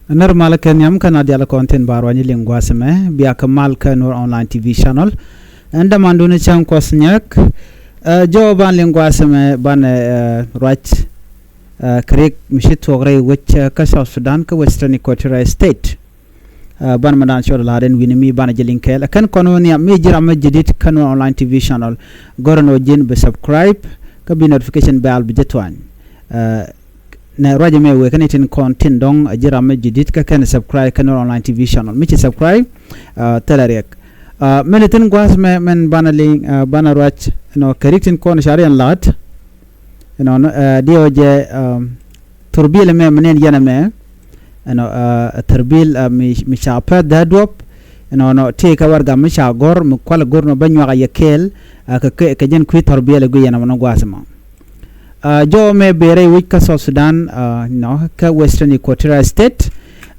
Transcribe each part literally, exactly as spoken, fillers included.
Nɛr mal kɛ nhiam kä na dial kɔn tin ba ruany liŋ gua̱a̱th ɛmɛ, bia kɛ mal kä Nuer Online T V channel. Ɛn dämandun cäŋ kuɔth nyɛk. Ɛ, jɔw ban liŋ gua̱a̱th ɛmɛ banɛ, ɛ, ruac, ɛ, kɛ riɛk mi ci thuɔ̱k rɛy wec, ɛ, kä South Sudan kä Western Equatoria State. Ɛ, banɛ mɛ dan cɔl la̱r ɛn wi̱ni mi banɛ jɛ liŋ kɛɛl. Ɛ kɛn kɔn wä nhiam mi ji̱ ram mi jadid kä Nuer Online T V channel. Gɔ̱rɛ nɔ ji̱n bi subscribe kä bi notification bell bi jɛ tuany. Ɛ, nɛ ruacɛ mɛ wee kä ni tin kɔn tin dɔ̱ŋ, ɛ, ji̱ ram mi jadid kä kɛn subscribe kä Nuer Online T V channel. Mi ci subscribe, ɛ, thilɛ riɛk. Ɛ, mɛn tin gua̱a̱th mɛ mɛn banɛ liŋ, ɛ, banɛ ruac, you know, kɛ riɛk tin kɔn ca riɛn la̱t. You know, ɛ, diɛw jɛ, ɛ, thurbil mɛ mɛ nɛn yɛn mɛ. You know, ɛ, thurbil, ɛ, mi, mi ca pɛth dee duɔp. You know, nɔ tëë kɛ warɛgak mi ca gɔ̱r mi kual gɔ̱r nɔ bä nyuak a yɛ kɛɛl, ɛ, kɛ, kɛ, kɛ jɛn kui̱ thurbil gui yɛn mɛ nɔ gua̱a̱th mɔ. Ɛ, jɔw mɛ bërɛ i̱ wec kä South Sudan, ɛ, nɔ kä Western Equatoria State.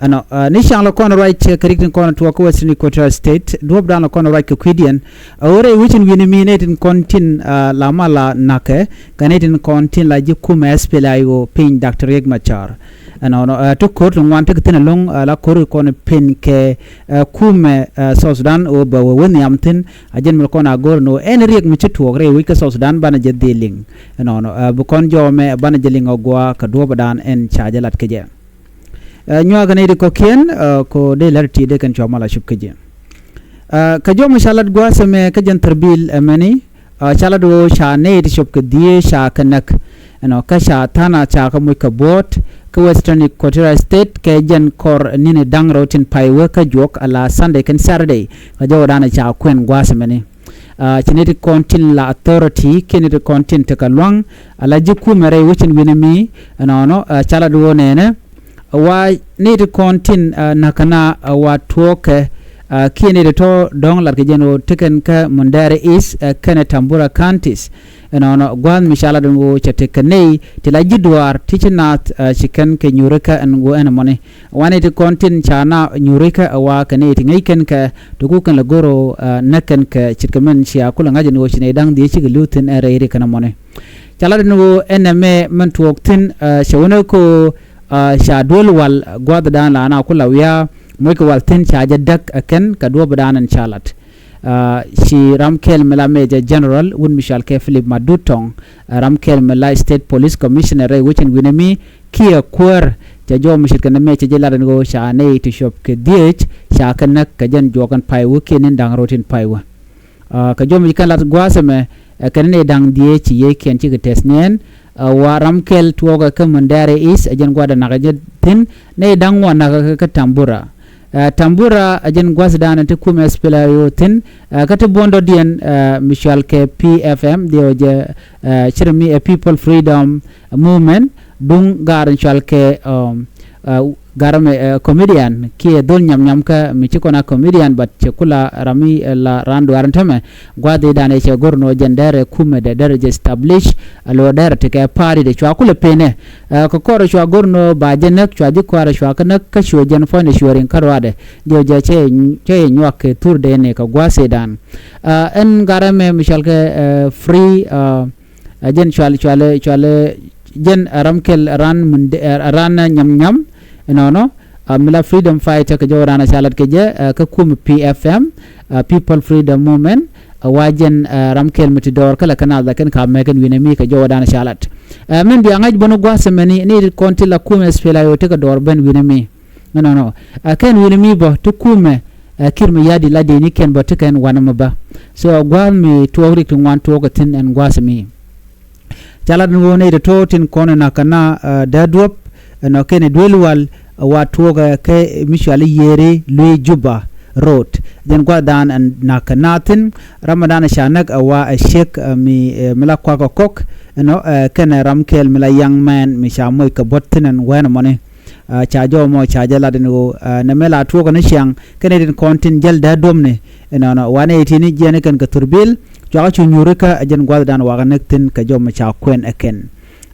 Ɛnɔ, ɛ, ni ca̱ŋ lɛ kɔn ruac kɛ riɛk tin kɔn tuɔɔk kä Western Equatoria State, duɔ̱ɔ̱pdan lɛ kɔn ruac kɛ kui̱diɛn. Ɛ, ɣöö rɛy wec in wi̱ni mi nɛy tin kɔn tin, ɛ, la mal la na̱kɛ, kɛ nɛy tin kɔn tin la ji̱ kumɛ S P L A I O piny Doctor Riek Machar. Ɛnɔ, nɔ, ɛ, ti ko̱r ti ŋuan tekɛ thi̱n ɛlɔ̱ŋ, ɛ, la ko̱r kɔn pen kɛ, ɛ, kumɛ, ɛ, South Sudan ɣöö bɛ wee wä nhiam thi̱n, a jɛn mi lɛ kɔn a go̱r ni ɣöö ɛn riɛk mi ci tuɔɔk rɛy wec kä South Sudan banɛ jɛ dhil liŋ. Ɛnɔnɔ, ɛ, bi kɔn jɔw mɛ banɛ jɛ liŋ ɛ gua̱a̱ kɛ duɔ̱ɔ̱pdan ɛn ca jɛ lat kɛ jɛ. Ɛ, nyuakä nɛy ti kɔ̱kiɛn, ɛ, kɔ dee lär ti dee kɛn cua mal a cop kɛ jɛ. Ɛ, kɛ jɔw mɛ ca lat gua̱a̱th ɛmɛ kä jɛn thurbil ɛmɛni, ɛ, ca lat ɣöö ca nɛy ti cop kɛ dhieec ca kɛ näk. Ɛnɔ, kä ca tha̱a̱ŋ a ca kɛ moc kɛ buɔ̱ɔ̱t kä Western Equatoria State kɛ jɛn kɔr ni̱ni da̱ŋ rɛw tin pay wä kä juɔk ala Sunday kɛn Saturday. Kɛ jɔwdan ca kuɛn gua̱a̱th ɛmɛni. Ɛ, ci nɛy ti kɔn tin la authority kiɛ nɛy ti kɔn tin tekɛ lua̱ŋ, ala ji̱ kumɛ rɛy wec in wi̱ni mi, ɛnɔnɔ, ɛ, ca lat ɣöö nɛnɛ, ɛ, wa nɛy ti kɔn tin, ɛ, na̱kɛ na, ɛ, wa tuɔɔkɛ, ɛ, kiɛ nɛy ti tɔ̱ dɔ̱ŋ lat kɛ jɛn ɣöö tekɛn kä Mundere East, ɛ, kɛnɛ Tambura counties. Ɛnɔnɔ gua̱a̱th mi ca lat ɛn ɣöö ca tekɛ nɛy ti la ji̱ duaar ti ci naath, ɛ, ci kɛn kɛ nyuurikä ɛn ɣöö ɛn ɛmɔni. Wa nɛy ti kɔn tin ca na nyuurikä ɛ wa kɛ nɛy ti ŋäc kɛn kɛ ti ku kɛn lɛ go̱r ɣöö, ɛ, näk kɛn kɛ ce̱tkɛ min cia kulɛ ŋa̱c ɛn ɣöö ci nɛy da̱ŋ dhieec cikɛ li̱w thi̱n ɛ rɛy ri kɛn ɛmɔni. Ca lat ɛn ɣöö ɛn ɛmɛ min tuɔɔk thi̱n, ɛ, cɛ wänɛ ko, ɛ, ca duel wal gua̱a̱thdan la na kulɛ wiaa moc kɛ wal thi̱n ca jɛ däk ɛ kɛn kɛ duɔ̱ɔ̱pdan ɛn ca lat. Ɛ, ci ram kɛl mi la Major General wut mi cɔal kɛ Philip Matut Tong, ɛ, ram kɛl mi la State Police Commissioner rɛy wec in wi̱ni mi kiɛ kuäär, cɛ jɔw mi ce̱tkɛ nɛmɛ cɛ jɛ lat ɛn ɣöö ca nɛy ti cop kɛ dhieec ca kɛ näk kɛ jɛn juɔk in pay wä kiɛ ni̱n da̱ŋ rɛw tin pay wä. Ɛ, kɛ jɔw mi ci kɛn lat gua̱a̱th ɛmɛ, ɛ, kɛn nɛy da̱ŋ dhieec ci yiëëkiɛn cikɛ tɛth niɛn, ɛ, wa ram kɛl tuɔɔkɛ kä Mundere East, ɛ jɛn gua̱a̱th in na̱kɛ jɛ thi̱n, nɛy da̱ŋ ŋuan na̱kɛ kä Tambura. Ɛ, Tambura, ɛ jɛn gua̱a̱thdan ti kumɛ S P L A I O thi̱n, ɛ, kä ti buɔ̱n dɔ̱diɛn, ɛ, mi cɔal kɛ P F M, diɛw jɛ, ɛ, ce̱t mi, ɛ, People Freedom Movement, duŋ gaar in cɔal kɛ, um, ɛ, gaar mɛ, ɛ, comedian, kiɛ dhol nyam nyam kä mi ci kɔn a comedian, but cɛ kula ram mi, ɛ, la raan duaar in tämɛ, gua̱a̱th i̱ dan ɛ cɛ go̱r nɔ jɛn derɛ kumɛ dɛ derɛ jɛ establish, alo derɛ tekɛ party dɛ cua kulɛ penɛ. Ɛ, kɛ kɔrɛ cua go̱r nɔ ba jɛ näk, cua ji̱ kɔrɛ cua kä näk kä cuɛ jɛn puɔ̱nydɛ cuɛ riŋ kä ruaadɛ. Diɛw jɛ cɛ, cɛ nyuak kɛ thurdɛ ni kɛ gua̱a̱th i̱ dan. Ɛ, ɛn garɛ mɛ mi cɔal kɛ, ɛ, free, ɛ, ɛ, jɛn cual, cual, cual, jɛn, ɛ, ram kɛl ran mun de, ɛ, ran nyam nyam. Ɛnɔnɔ, ɛ, mi la freedom fighter kɛ jɔwdan ca lat kɛ jɛ, ɛ, kä kum P F M, ɛ, People Freedom Movement, ɛ, wa jɛn, ɛ, ram kɛl mi ti dɔɔr kä la kɛn a dhakɛn ka mɛkɛn wi̱nɛ mi kɛ jɔwdan ca lat. Ɛ, min bia ŋa̱c bä ni gua̱a̱th ɛmɛni, ni kɔn ti la kum S P L A I O ti kɛ dɔɔr ben wi̱nɛ mi. Ɛnɔnɔ, ɛ, kɛn wi̱nɛ mi bä ti kumɛ, ɛ, Kiir Mayardit la dee ni kɛn bä ti kɛn wanɛ mi bä. So, ɛ, gua̱a̱th mi tuɔɔk rik ti ŋuan tuɔɔk ɛ thi̱n ɛn gua̱a̱th mi. Ca lat ni ɣöö nɛy tɔ̱tɔ̱ tin kɔn ɛ na̱k kɛ na, ɛ, dee duɔ̱p, ɛnɔ kɛn ɛ duel wal, ɛ, wa tuɔɔkɛ kɛ mi cuali Yeri Lui Juba Road. Jɛn gua̱thdan ɛ na̱k kɛ na thi̱n, ram ɛ dan ɛ ca näk ɛ wa ɛ ciek, ɛ, mi, ɛ, mi la kuak ɛ kɔk, ɛnɔ, ɛ, kɛn ɛ ram kɛl mi la young man mi ca moc kɛ buɔ̱t thi̱n ɛn wɛn ɛmɔni. Ɛ, ca jɔw mɔ ca jɛ lat ɛn ɣöö, ɛ, nɛmɛ la tuɔɔkɛ ni ciaŋ, kɛn ɛ tin kɔn tin jäl dee duɔ̱pni, ɛnɔnɔ, wanɛ ɛ tin jiɛn kɛn kɛ thurbil, cuakä cu nyuuri kä ɛ jɛn gua̱thdan wakä näk thi̱n kɛ jɔw mɔ ca kuɛn ɛ kɛn.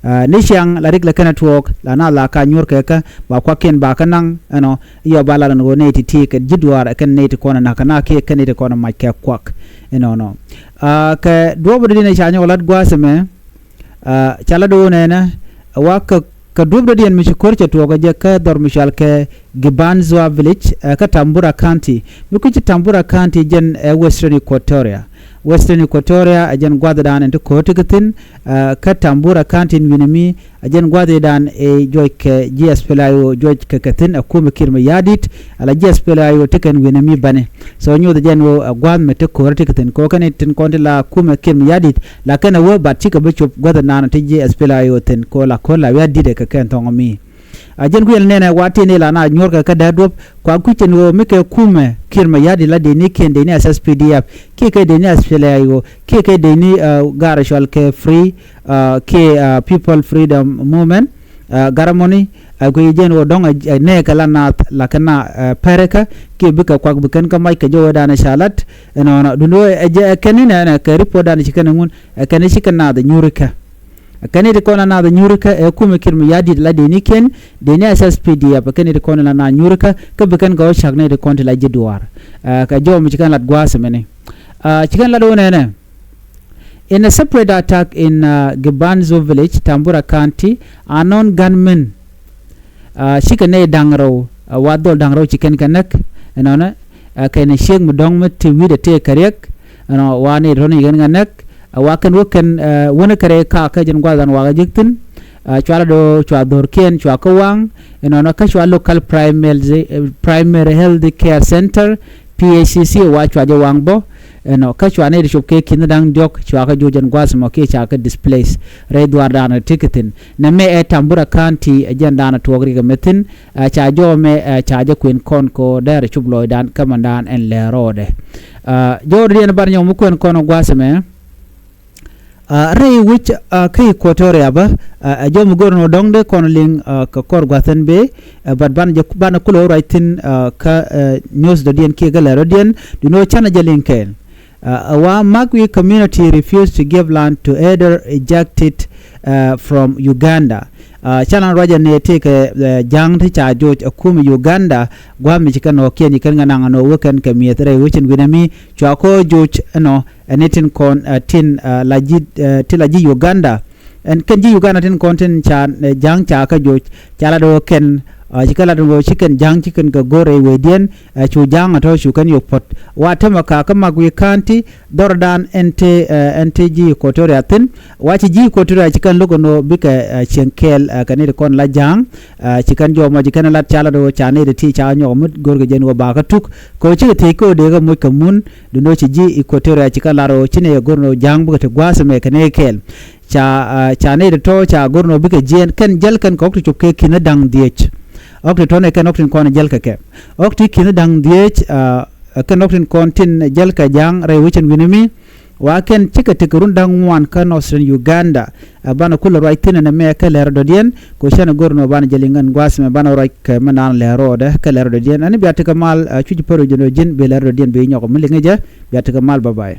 Ɛ, ni ciaŋ la rik lɛ kɛn ɛ tuɔɔk, la na la ka nyuur kɛ kä, ba kuakiɛn ba kä naŋ, ɛnɔ, yɔ ba lat ɛn ɣöö nɛy ti ti kɛ ji̱ duaar ɛ kɛn nɛy ti kɔn ɛ na̱k kɛ na kiɛ kɛn nɛy ti kɔn ɛ mac kɛ kuak, ɛnɔnɔ. Ɛ, kɛ duɔ̱ɔ̱p ɛ dɔ̱diɛn ɛ ca nyɔk lat gua̱a̱th ɛmɛ, ɛ, ca lat ɣöö nɛnɛ, ɛ, wa kɛ Kɛ duɔ̱p dɔ̱diɛn mi ci ko̱r cɛ tuɔɔk ɛ jɛ kä dhɔr mi cɔal kɛ Gibanzua Village, ɛ kä Tambura County. Mi kui̱ci Tambura County jɛn ɛ Western Equatoria. Western Equatoria ɛ jɛn gua̱thdan ɛn ti ko̱r ti kɛ thi̱n, ɛ kä Tambura County in wi̱nɛ mi ɛ jɛn gua̱thdan ɛ juɔc kɛ ji̱ S P L A I O juɔc kɛ kɛ thi̱n ɛ kumɛ Kiir Mayardit, ala ji̱ S P L A I O ti kɛn wi̱nɛ mi bäni. So nyoth ɛ jɛn ɣöö ɛ gua̱th mi ti ko̱r ti kɛ thi̱n kɛ ɣöö kɛn i̱ tin kɔn ti la kumɛ Kiir Mayardit la kɛn ɛ wee bat cikɛ bi cop gua̱thdan ti ji̱ S P L A I O thi̱n kɛ ɣöö la ko̱r la wi̱i̱ di̱t ɛ kɛ kɛn thɔŋ mi. A jɛn kui̱ ɛl nɛnɛ wa tin ila na nyuɔrkɛ kä dee duɔ̱p kua kui̱cɛn ɣöö mi kɛ kumɛ Kiir Mayardit la dee ni kiɛn dee ni S S P D F kiɛ kɛ dee ni S P L A I O kiɛ kɛ dee ni, uh, gar cɔal kɛ free, uh, kiɛ, uh, People Freedom Movement, uh, garamɔni, uh, kui̱ jɛn ɣöö dɔ̱ŋ, uh, nɛɛkɛ la naath la kɛ na, uh, pɛrɛkä kiɛ bikɛ kuak bi kɛn kä mac kɛ jɔwɛ danɛ ca lat. Ɛnɔnɔ dundɔ ɛ jɛ ɛ kɛn ni nɛnɛ kɛ report danɛ ci kɛn ɛ ŋun ɛ kɛn ci kɛn naath ɛ nyurikä. Kɛn i̱ ti kɔn a naath a nyuurikä ɛ kumɛ Kiir Mayardit la dee ni kiɛn dee ni S S P D F kɛn i̱ ti kɔn a la naath nyuurikä kä bi kɛn kɛ wä cak ni ti kɔn ti la ji̱ duaar. Ɛ kɛ jɔw mi ci kɛn lat gua̱a̱th mɛni. Ɛ ci kɛn lat wä nɛnɛ. In a separate attack in, uh, Gibanzo village, Tambura County, unknown gunmen, uh, cikɛ nɛy da̱ŋ rɛw, uh, wa dhɔl da̱ŋ rɛw ci kɛn kɛ näk ɛnɔnɛ. Ɛ kɛn ciek mi dɔ̱ŋ mi ti wi̱i̱dɛ tëë kɛ riɛk ɛnɔ wa ni rɔ̱n yikɛn kɛ näk. Ɛ wa kɛn wä kɛn, ɛ, wäni kɛ rɛy kakä jɛn gua̱th an wakä ji̱k thi̱n. Ɛ cualä do̱ cua dho̱rkiɛn cua kä waŋ ɛnɔnɔ kä cua local primary, ɛ, primary health care center, P H C C, wa cua jɛ waŋ bä ɛnɔ kä cua ni ri cop kɛ ki̱n da̱ŋ diɔ̱k cua kä juɔ̱c jɛn gua̱th mɔ kiɛ ca kä displace rɛy dhuaar da̱a̱n ti kɛ thi̱n. Nɛ mɛ ɛ Tambura County ɛ jɛn da̱a̱n tuɔɔk rikɛ mɛ thi̱n. Ɛ ca jɔw mɛ, ɛ ca jɛ kuën kɔn kɛ ɣöö dɛɛr cop lɔcdan kä mɛndan ɛn lɛɛr rɔɔdɛ. Ɛ jɔwdɛ diɛn bar nyɔk mi kuën kɔn gua̱a̱th ɛmɛ. Ɛ rɛy wi̱c, ɛ kä Equatoria bä, ɛ jɔw mi go̱r ni ɣöö dɔ̱ŋ dee kɔn liŋ, ɛ kɛ kɔr gua̱a̱th ɛn bee, ɛ but banɛ jɛ, banɛ kulɛ wä ruac thi̱n, ɛ kä, ɛ news dɔ̱diɛn kiɛ kä lɛɛr dɔ̱diɛn duundɛ ɣöö canɛ jɛ liŋ kɛɛl. Ɛ wa Magwi community refuse to give land to either ejected, ɛ, from Uganda. Ɛ canɛ ruacɛ ni tëëkɛ, ɛ, ja̱a̱ŋ ti ca joc ɛ kumɛ Uganda gua̱a̱th mi ci kɛn ɣɔ̱kiɛn ci kɛn kɛ naŋ ɛnɔ wä kɛn kɛ mi̱eth rɛy wecin wi̱nɛ mi cua kɔ joc ɛnɔ ɛn ni tin kɔn, ɛ, tin, ɛ, la ji̱, ɛ, ti la ji̱ Uganda. Ɛn kɛn ji̱ Uganda tin kɔn tin ca, ɛ, ja̱a̱ŋ ca kä joc ca lat ɣöö kɛn, ɛ, ci kɛ lat ɣöö ci kɛn ja̱a̱ŋ ci kɛn kɛ go̱r rɛy wecdiɛn, ɛ, cu ja̱a̱ŋ ɛ tɔ̱ cu kɛn yop puɔ̱t. Wa tämɛ ka kä Magwi County dhɔrdan ɛn te, ɛ, ɛn te ji̱ Equatoria thi̱n. Wa ci ji̱ Equatoria ci kɛn lo̱k ɛn ɣöö bikɛ, ɛ, cieŋ kɛɛl, ɛ, kɛ ni ti kɔn la ja̱a̱ŋ, ɛ, ci kɛn jɔw mɔ ci kɛn lat ca lat ɣöö ca ni ti ti ca nyɔk mi go̱rkɛ jɛn ɣöö bakɛ tuk. Kɛ ɣöö cikɛ thiec kä ɣöö dee kɛ moc kɛ mun duundɛ ɣöö ci ji̱ Equatoria ci kɛn lat ɣöö ci ni yɛ go̱r ɛn ɣöö ja̱a̱ŋ bikɛ ti gua̱a̱th ɛmɛ kɛ ni kɛɛl. Ca, ɛ, ca ni ti tɔ̱ ca go̱r ɛn ɣöö bikɛ jiɛɛn kɛn jäl kɛn kɛ ɣɔ̱k ti cop kɛ ki̱n da̱ŋ dhieec. Ɣɔ̱k ti tɔ̱ ni kɛn ɣɔ̱k tin kɔn jäl kɛ kɛ. Ɣɔ̱k ti ki̱n da̱ŋ dhieec, ɛ, kɛn ɣɔ̱k tin kɔn tin jäl kɛ ja̱a̱ŋ rɛy wecin wi̱nɛ mi. Wa kɛn cikɛ tekɛ run da̱ŋ ŋuan kä Northern Uganda. Ɛ banɛ kulɛ ruac thi̱n ɛn ɛmɛ kä lɛr dɔ̱diɛn kɛ ɣöö canɛ go̱r ɛn ɣöö banɛ jɛ liŋ ɛn gua̱a̱th ɛmɛ banɛ ruac kɛ mɛ naan lɛr rɔɔdɛ kä lɛr dɔ̱diɛn. Ɛn bia tekɛ mal, ɛ, cuc pär ɣöö ji̱n ɣöö ji̱n bi lɛr dɔ̱diɛn bi nyɔk mi liŋ jɛ. Bia tekɛ mal, bye bye.